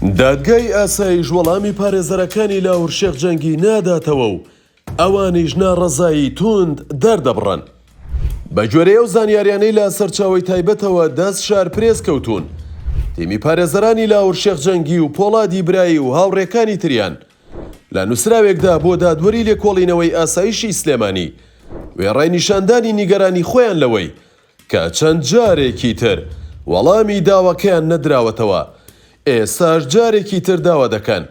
دادگای ئاسایش وەڵامی پارێزەرەکانی لاهور شێخ جەنگی ناداتەوە و ئەوانیش ناڕەزایی توند دەردەبڕن. بەگوێرەی ئەو زانیاریانەی لە سەرچاوەی تایبەتەوە دەست شارپرێس کەوتوون، تیمی پارێزەرانی لاهور شێخ جەنگی و پۆڵادی برایی و هاوڕێکانی تریان لە نووسراوێکدا بۆ دادوەری لێکۆڵینەوەی ئاسایشی سلێمانی وێڕای نیشاندانی نیگەرانی خۆیان لەوەی کە چەند جارێکی تر وەڵامی داواکەیان نەدراوەتەوە، ئێستاش جارێکی تر داوا دەکەن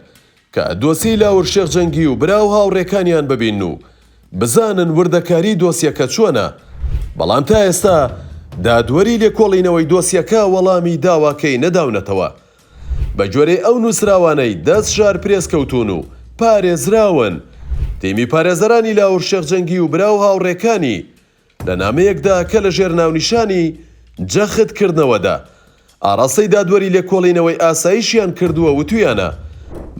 کە دۆسیەی لاهور شێخ جەنگی و برا و هاوڕێکانیان ببینن و بزانن وردەکاری دۆسیەکە چۆنە، بەڵام تا ئێستا دادوەری لێکۆڵینەوەی دۆسیەکە وەڵامی داواکەی نەداونەتەوە. بەگوێرەی ئەو نووسراوانەی دەست شارپرێس کەوتوون و پارێزراون، تیمی پارێزەرانی لاهور شێخ جەنگی و برا و هاوڕێکانی لە نامەیەکدا کە لە ژێر ناونیشانی جەخت کردنەوەدا ئاڕاستەی دادوەری لێکۆڵینەوەی ئاسایشیان کردووە وتویانە،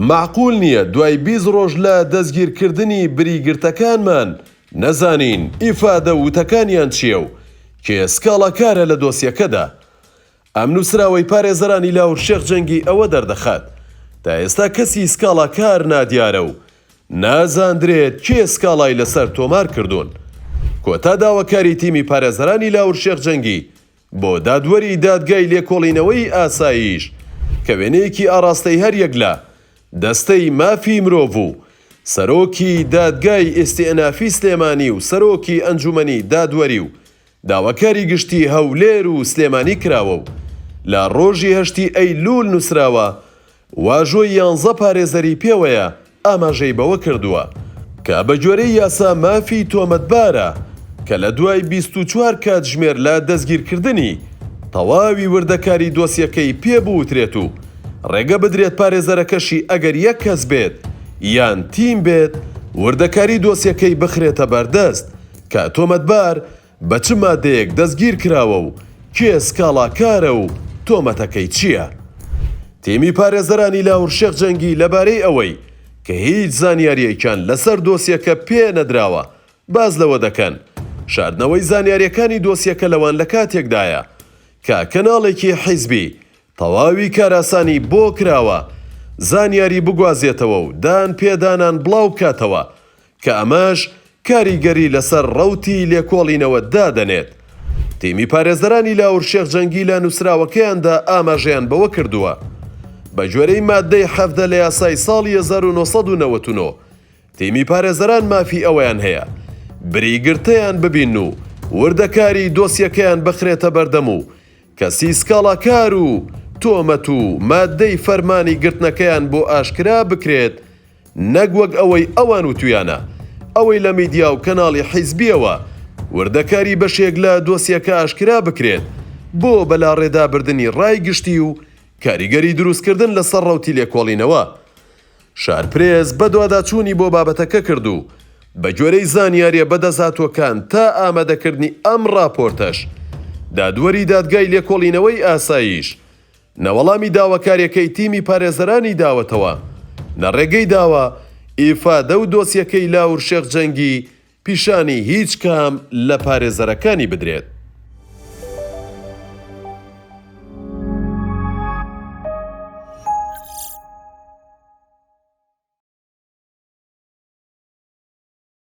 مەعقول نییە دوای 20 ڕۆژ لە دەستگیرکردنی بریگرتەکانمان نەزانین ئیفادە و وتەکانیان چییە و کێ سکاڵاکارە لە دۆسیەکەدا. ئەم نووسراوەی پارێزەرانی لاهور شێخ جەنگی ئەوە دەردەخات تا ئێستا کەسی سکاڵاکار نادیارە و نازاندرێت کێ سکاڵای لەسەر تۆمار کردوون. کۆتا داواکاری تیمی پارێزەرانی لاهور شێخ جەنگی بۆ دادوەری دادگای لێکۆڵینەوەی ئاسایش کە وێنەیەکی ئاڕاستەی هەریەک لە دەستەی مافی مرۆڤ و سەرۆکی دادگای ئیستیئنافی سلێمانی و سەرۆکی ئەنجومەنی دادوەری و داواکاری گشتی هەولێر و سلێمانی کراوە و لە ڕۆژی هەشتی ئەیلوول نووسراوە، واژۆی یانزە پارێزەری پێوەیە، ئاماژەی بەوە کردووە، کە بەگوێرەی یاسا مافی تۆمەتبارە کە لە دوای 24 کاتژمێر لە دەستگیرکردنی، تەواوی وردەکاری دۆسیەکەی پێ بوترێت و ڕێگە بدرێت پارێزەرەکەشی ئەگەر یەک کەس بێت یان تیم بێت وردەکاری دۆسیەکەی بخرێتە بەردەست کە تۆمەتبار بە چ مادەیەک دەستگیر کراوە و کێ سکاڵاکارە و تۆمەتەکەی چییە؟ تیمی پارێزەرانی لاهور شێخ جەنگی لەبارەی ئەوەی کە هیچ زانیارییەکیان لەسەر دۆسیەکە پێ نەدراوە باس لەوە دەکەن شاردنەوەی زانیارییەکانی دۆسیەکە لەوان لە کاتێکدایە کە کەناڵێکی حیزبی تەواوی کارئاسانی بۆ کراوە زانیاری بگوازێتەوە و دان پێدانان بڵاو بکاتەوە کە ئەمەش کاریگەری لەسەر ڕەوتی لێکۆڵینەوە دادەنێت. تیمی پارێزەرانی لاهور شێخ جەنگی لە نووسراوەکەیاندا ئاماژەیان بەوە کردووە، بەگوێرەی ماددەی 17 لە یاسای ساڵی 1999، تیمی پارێزەران مافی ئەوەیان هەیە بریگرتەیان ببین و وردەکاری دۆسیەکەیان بخرێتە بەردەم و کەسی سکاڵاکار و تۆمەت و ماددەی فەرمانی گرتنەکەیان بۆ ئاشکرا بکرێت نەک وەک ئەوەی ئەوان وتویانە، ئەوەی لە میدیا و کەناڵی حیزبییەوە وردەکاری بەشێک لە دۆسیەکە ئاشکرا بکرێت بۆ بەلاڕێدابردنی ڕای گشتی و کاریگەری دروستکردن لەسەر ڕەوتی لێکۆڵینەوە. شارپرێس بەدواداچوونی بۆ بابەتەکە کرد و بەگوێرەی زانیارییە بەدەستهاتووەکان تا ئامادەکردنی ئەم ڕاپۆرتەش دادوەری دادگای لێکۆڵینەوەی ئاسایش نە وەڵامی داواکاریەکەی تیمی پارێزەرانی داوەتەوە، نە ڕێگەی داوە ئیفادە و دۆسیەکەی لاهور شێخ جەنگی پیشانی هیچ کام لە پارێزەرەکانی بدرێت.